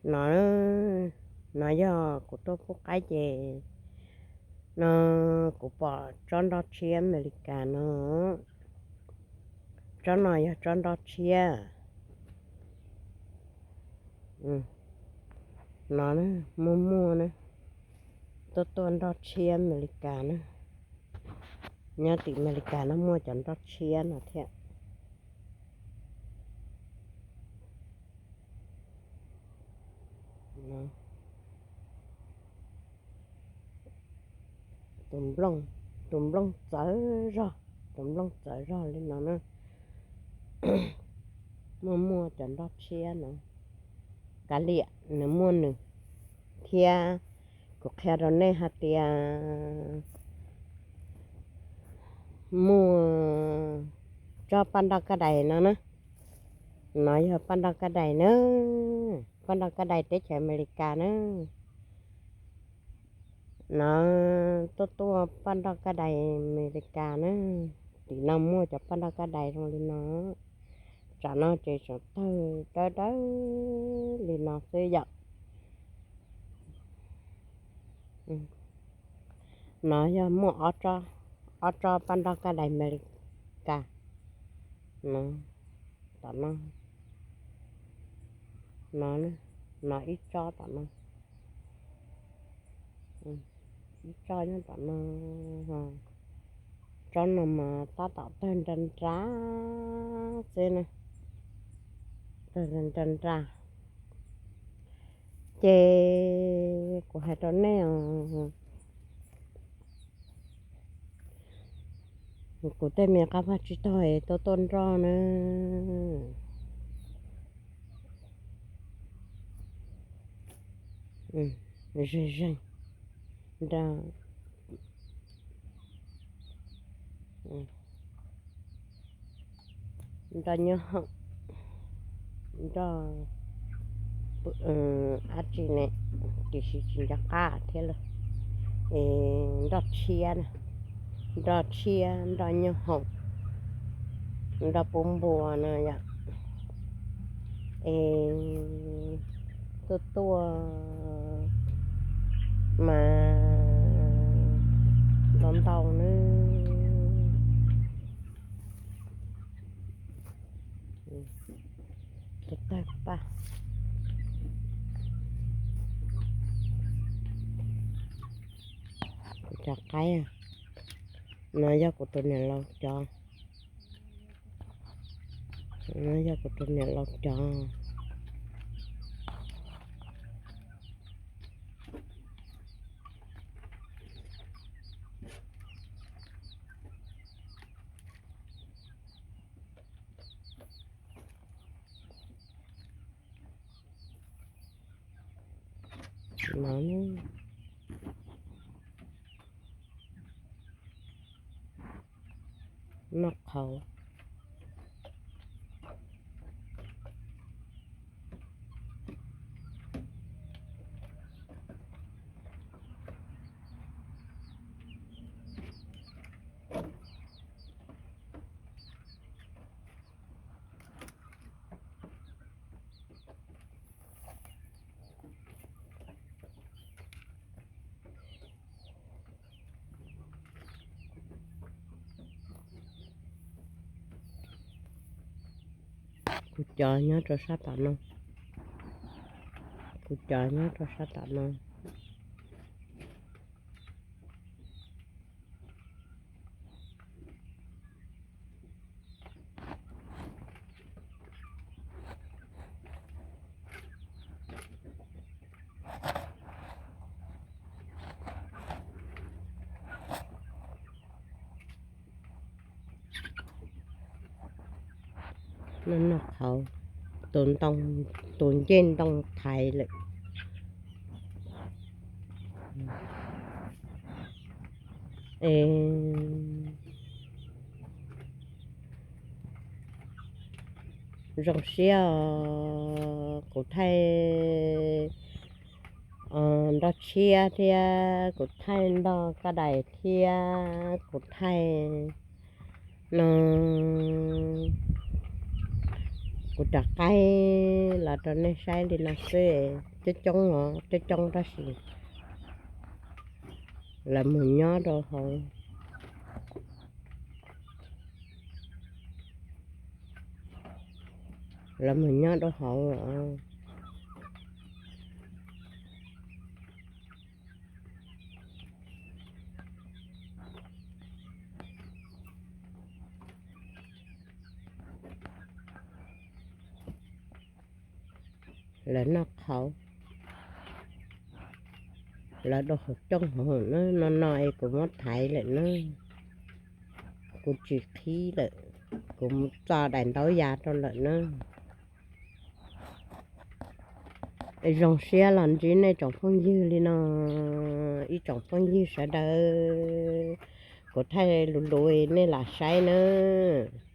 No, no yog kuv tuaj pub qaib ces no kuv pom tsob nroj tshiab Amelikas no. Tsob no yog tsob nroj tshiab. No muaj muaj na, tuaj tuaj nroj tshiab Amelikas na. Nyob tim Amelikas no muaj cov nroj tshiab no thiab. Tus nplooj, tus nplooj txawv zog, tus nplooj txawv zog li no na. Muaj muaj cov nroj tshiab no, kav liam nws muaj nws thiab. Kuv qhia rau nej hais tias muaj tsob paj nroj kaj dais no na. No yog paj nroj kaj dais na, paj nroj kaj dais teb chaws Amelikas na. No tuaj tuaj paj nroj kaj dais Amelikas na. Tim no muaj cov paj nroj kaj dais zoo li no. Tsam no ces tseem tawg dawb dawb li no xwb yom. No yog muaj ob tsob paj nroj kaj dais Amelikas. No, tom no, no, no ib tsob tom no, ib tsob nyob tom no. Tsob no mas tab tom tawg nra nra xwb na, tawg nra nra. Ces kuv hais rau nej os, kuv tej me qab vaj tsib taug es tuaj tuaj nroj na. Zeeg zeeg nroj, nroj nyob hoom, nroj dab tsi ne, tiam sis tsis nco qab thiab lawm. Es nroj tshiab na, nroj tshiab, nroj nyob hoom, nroj pub npua no yom. Es tuaj tuaj mas ntau ntau na. Tawg paj. Kuv cov qaib, no yog kuv tus niam laus cov, no yog kuv tus niam laus cov. No, noj qhauv. Kuv cov nyob rau sab tom no, kuv cov nyob rau sab tom no. Noj noj qhauv, tus ntoo, tus ncej ntoo thaiv lawm. Es zoo siab os, kuv thaij nroj tshiab thiab kuv thaij nroj kab dais thiab kuv thaij no Kuv rov qab los rau nej saib li no xwb, coob coob os, coob coob tab sis lawv mus nyob rau hauv, lawv mus nyob rau hauv os. Lawv noj qhauv, lawv dua hauv cooj hauv na, no no es kuv muab thaiv lawm na, kuv tsis qhib lawm, kuv mus txo daim ntaub ya rau lawm na. Zoo siab los ntsib nej tsoom phooj ywg li no, ib tsoom phooj ywg sawv daws, kuv thaij luv luv nej lam saib nawb.